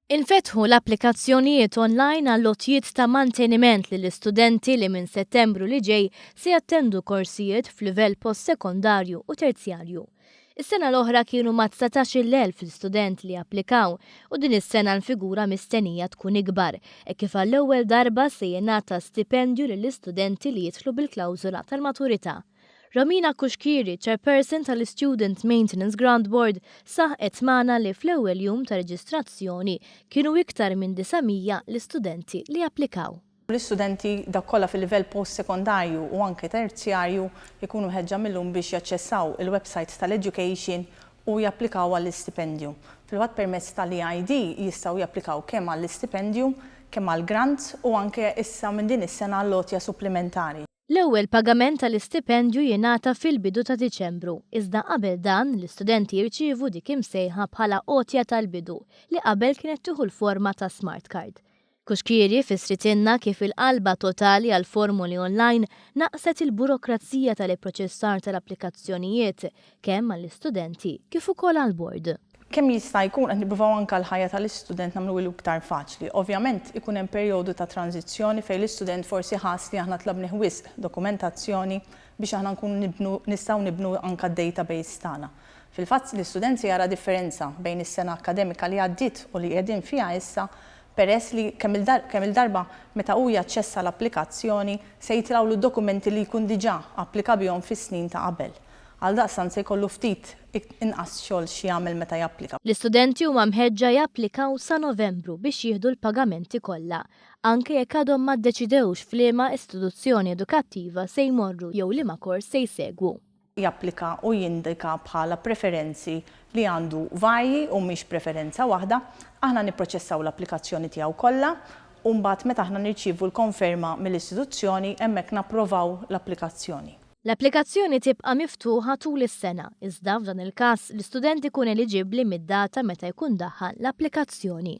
Infetħu l-applikazzjonijiet online għall-għotjiet ta' manteniment lill-istudenti li minn Settembru li ġej se jattendu korsijiet f'livell postsekondarju u terzjarju. Is-sena l-oħra kienu mat-19,000 l-istudent li applikaw u din is-sena l-figura mistennija tkun ikbar, hekk kif għall-ewwel darba se jingħata stipendju lill-istudenti li jidħlu bil-klawżola tal-maturità. Romina Cuschieri, Chairperson tal-Student Maintenance Grant Board, saħqet magħna li fl-ewwel jum ta' reġistrazzjoni kienu iktar minn 900 l-istudenti li applikaw. L-istudenti dak kollha fil-livell post-sekondarju u anke terzjarju jkunu mħeġġa mil-lum biex jaċċessaw il-website tal-Education u japplikaw għall-istipendju. Fil-fatt permezz tal-EID jistgħu japplikaw kemm għall-istipendju, kemm għall-grants u anke issa minn din is-sena għall-għotja supplimentari. L-ewwel pagament tal-istipendju jingħata fil-bidu ta' Diċembru, iżda qabel dan, l-istudenti jirċievu dik imsejħa bħala għotja tal-bidu, li qabel kienet tieħu l-forma ta' smart card. Cuschieri fissritilna kif il-qalba totali għall-formoli online naqqset il-burokrazija tal-ipproċessar tal-applikazzjonijiet, kemm għall-istudenti kif ukoll għall-bord. Kemm jista' jkun qed nippruvaw anke l-ħajja tal-istudent nagħmluhielu iktar faċli. Ovvjament ikun hemm perjodu ta' tranżizzjoni fejn l-istudent forsi ħass li aħna tlabnih wisq dokumentazzjoni biex aħna nkunu nibnu nistgħu nibnu anke d-database tagħna. Fil-fatt l-istudent se jara differenza bejn is-sena akkademika li għaddiet u li qegħdin fiha issa peress li kemm-il kemm-il darba meta hu jaċċessa l-applikazzjoni se jitilgħulu d-dokumenti li jkun diġà applika bihom fis-snin ta' qabel. Għaldaqstant se jkollu ftit inqas xogħol x'jagħmel meta japplika. L-istudenti huma mħeġġa japplikaw sa Novembru biex jieħdu l-pagamenti kollha, anke jekk għadhom ma ddeċidewx f'liema istituzzjoni edukattiva se jmorru jew liema kors se jsegwu. Japplika u jindika bħala preferenzi li għandu varji u mhix preferenza waħda, aħna nipproċessaw l-applikazzjoni tiegħu kollha u mbagħad meta aħna nirċievu l-konferma mill-istituzzjoni hemmhekk napprovaw l-applikazzjoni. L-applikazzjoni tibqa' miftuħa tul is-sena, iżda f'dan il-każ l-istudent ikun eliġibbli mid-data meta jkun daħħal l-applikazzjoni.